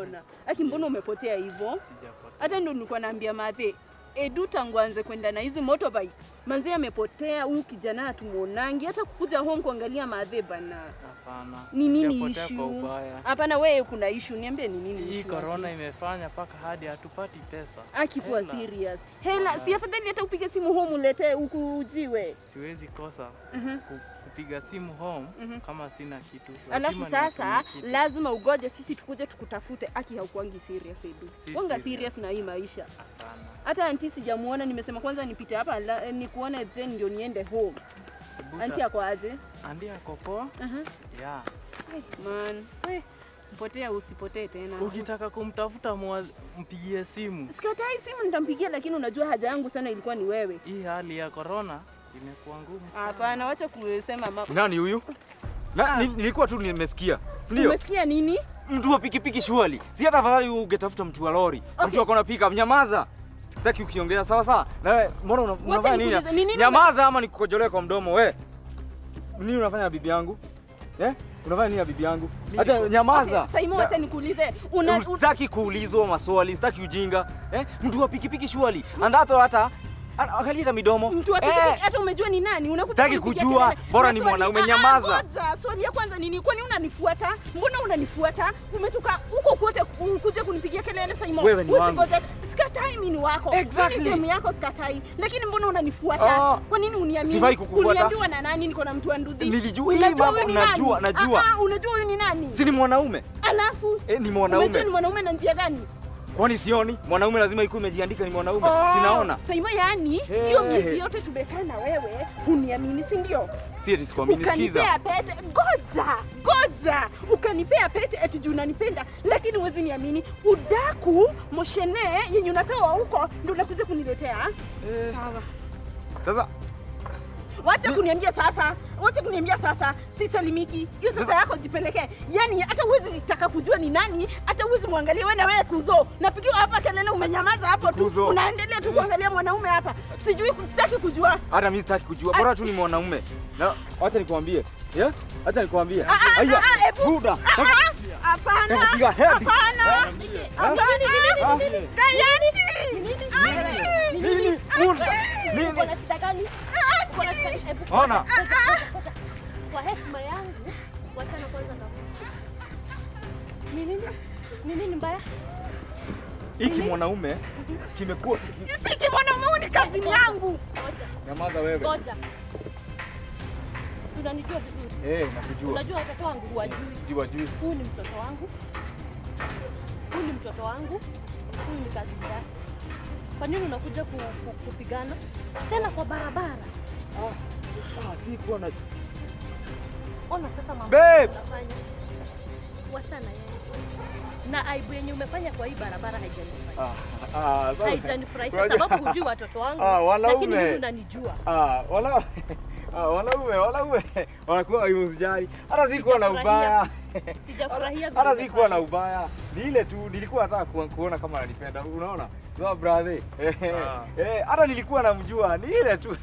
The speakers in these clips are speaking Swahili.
Nimekuona. Aki mbona umepotea hivyo? Sijapotea. Hata ndio nilikuwa naambia Mathe, Edu tangu aanze kwenda na hizi motorbike. Manzi amepotea, huyu kijana hatumuonangi hata kukuja home kuangalia Mathe bana. Hapana. Ni nini Sijapotea issue? kwa ubaya. Hapana wewe kuna issue, niambie ni nini Hii issue. corona imefanya paka hadi hatupati pesa. Aki kuwa Hela. serious. Hela, si afadhali hata upige simu home uletee ukujiwe. Siwezi kosa kupiga simu home kama sina kitu. Alafu Lazima sasa nitumie kitu. lazima ugoje sisi tukuje tukutafute. Aki haukuangi serious Edu. Si Wanga serious. serious na hii maisha. Hapana. Hata anti sijamuona, nimesema kwanza nipite hapa nikuone then ndio niende home. Hebu Anti ako aje? Anti ako poa? Yeah. Hey, man. We, mpotea usipotee tena. Ukitaka kumtafuta mpigie simu. Sikatai simu nitampigia, lakini unajua haja yangu sana ilikuwa ni wewe. Hii hali ya corona imekuwa ngumu sana. Hapana, wacha kusema mama. Nani huyu? Na nilikuwa tu nimesikia. Si ndio? Umesikia nini? Mtu wa pikipiki surely. Si hata afadhali ungetafuta mtu wa lori. Okay. Mtu akona pika, nyamaza. Sitaki ukiongea sawa sawa. Na wewe mbona unafanya nini? Nikuulize, ni nini Nyamaza ama nikukojolee kwa mdomo wewe. Nini unafanya na bibi yangu? Eh? Unafanya nini na bibi yangu? Acha nyamaza. Okay, Saimo, wacha nikuulize. Sitaki kuulizwa maswali, sitaki ujinga. Eh? Mtu wa pikipiki surely. Andato hata angalia hata midomo. Mtu wa pikipiki hata umejua ni nani? Unakuja Sitaki kunipigia kujua, kelele. bora Na ni swali- mwanaume, nyamaza. Ngoja, swali ya kwanza nini? Kwani unanifuata? Mbona unanifuata? Umetoka huko kote kuja kunipigia kelele Saimo. Wewe ni wangu. Usingoje. Sikatai mimi ni wako. Exactly. Mimi demu yako sikatai. Lakini mbona unanifuata? Kwa nini uniamini? Sifai kukufuata. Uliambiwa na nani niko na mtu wa nduthi? Nilijua hii Unajua mambo, huyu ni nani? najua, najua. Unajua huyu ni nani? Si ni mwanaume? Alafu Ni mwanaume. Unajua ni mwanaume na njia gani? Kwani sioni? Mwanaume lazima ikuwe imejiandika ni mwanaume. Sinaona. Saimo, yani hiyo miezi yote tumekaa na wewe huniamini, si ndio? Si eti sikuamini, sikiza. Ukanipea pete, goja. Ukanipea pete eti juu unanipenda, lakini huwezi niamini. Udaku moshene yenye unapewa huko ndio unakuja kuniletea. Sawa. Sasa wacha kuniambia sasa. Wacha kuniambia sasa, sisalimiki. Hiyo sasa yako jipelekee. Yaani hata huwezi taka kujua ni nani, hata huwezi muangalie wewe na wewe kuzo. Napigiwa hapa kelele umenyamaza hapo tu. Kuzo. Unaendelea tu kuangalia mwanaume hapa. Sijui, sitaki kujua. Hata mimi sitaki kujua. Bora tu ni mwanaume. Na wacha nikwambie. Yeah? Acha nikwambie. Haya. Buda. Hapana. Hapana. Gayanti. Nini? Buda. Nini? Kuna shida gani? Ona. Kwa heshima yangu, wachana kwanza na. Ni nini? Ni nini mbaya? Hiki mwanaume kimekuwa si mwanaume, huyu ni kazini yangu. Nyamaza wewe. Ngoja. Unanijua vizuri. Nakujua. Unajua watoto wangu huwajui. Siwajui. Huyu ni mtoto wangu. Huyu ni mtoto wangu. Huyu ni kazini yake. Kwa nini unakuja kupigana tena kwa barabara? Sikuwa na. Ona sasa mambo unafanya. Wachana yeye. Na aibu yenye umefanya kwa hii barabara haijanifurahisha. Haijanifurahisha sababu hujui watoto wangu. Lakini mimi unanijua. Wanaume wanakuwa hivyo, usijali. Hata sikuwa na ubaya. Sijafurahia. Hata sikuwa na ubaya. Ni ile tu nilikuwa nataka kuona kama ananipenda. Unaona? Sawa brother. Hata nilikuwa namjua. Ni ile tu.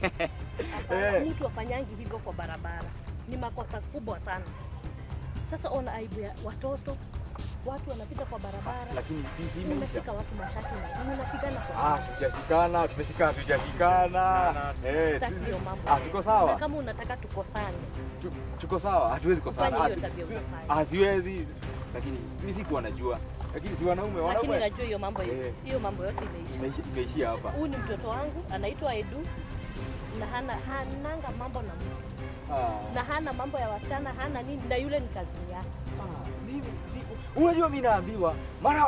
Mtu afanyangi hivyo kwa barabara. Ni makosa kubwa sana. Sasa ona aibu ya watoto. Watu wanapita kwa barabara. Lakini sisi imeisha. Unashika watu mashati na unapigana kwa. Hatujashikana, tumeshikana, hatujashikana. Tuko sawa. Na kama unataka tukosane. Tuko sawa, hatuwezi kosana. Siwezi. Lakini mimi sikuwa najua. Lakini si wanaume, wanaume. Lakini najua hiyo mambo hiyo. Hiyo mambo yote imeisha. Imeishia hapa. Huyu ni mtoto wangu, anaitwa Edu. Na hananga mambo na mtu. Na hana mambo ya wasichana, hana nini, na yule ni kazini yake. Mimi unajua mimi naambiwa mara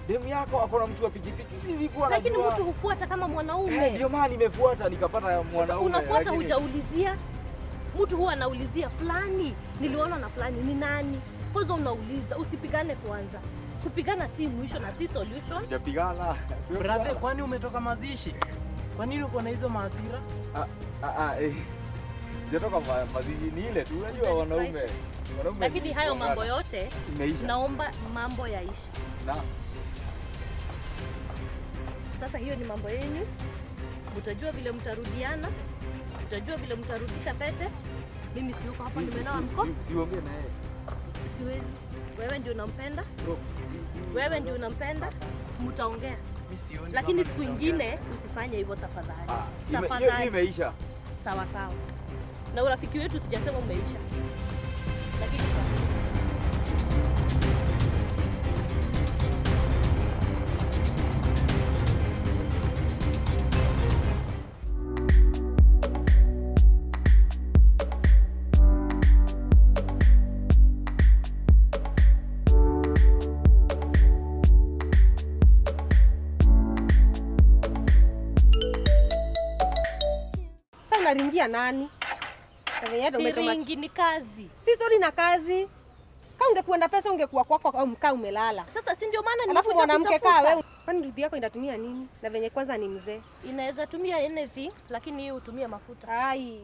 demu yako akona mtu wa pikipiki. Mimi sikuwa najua. Lakini mtu hufuata kama mwanaume. Ndio maana nimefuata nikapata mwanaume. Unafuata hujaulizia. Mtu huwa anaulizia fulani, niliona na fulani ni nani? Kwanza unauliza, usipigane kwanza. Kupigana si mwisho na si solution. Hujapigana. Brother, kwani umetoka mazishi? Kwa nini uko na hizo mahasira? Sijatoka mazishi, ni ile tu unajua wanaume. Lakini hayo mambo yote naomba mambo yaishe. Na sasa hiyo ni mambo yenu. Mtajua vile mtarudiana. Mtajua vile mtarudisha pete. Mimi si uko hapa, nimenawa mkono. Siongee na yeye. Siwezi. Wewe ndio unampenda? Wewe ndio unampenda? Mtaongea. Mimi sioni. Lakini siku nyingine usifanye hivyo tafadhali. Tafadhali. Imeisha. Sawa sawa. Na urafiki wetu sijasema umeisha. Lakini unaringia nani? Siringi ni kazi. Si sorry na kazi. Kama ungekuwa na pesa ungekuwa kwako au mkaa umelala. Sasa si ndio maana nimekuja kutafuta. Alafu mwanamke kaa wewe. Kwani rudhi yako inatumia nini? Na venye kwanza ni mzee. Inaweza tumia anything lakini hii hutumia mafuta. Ai.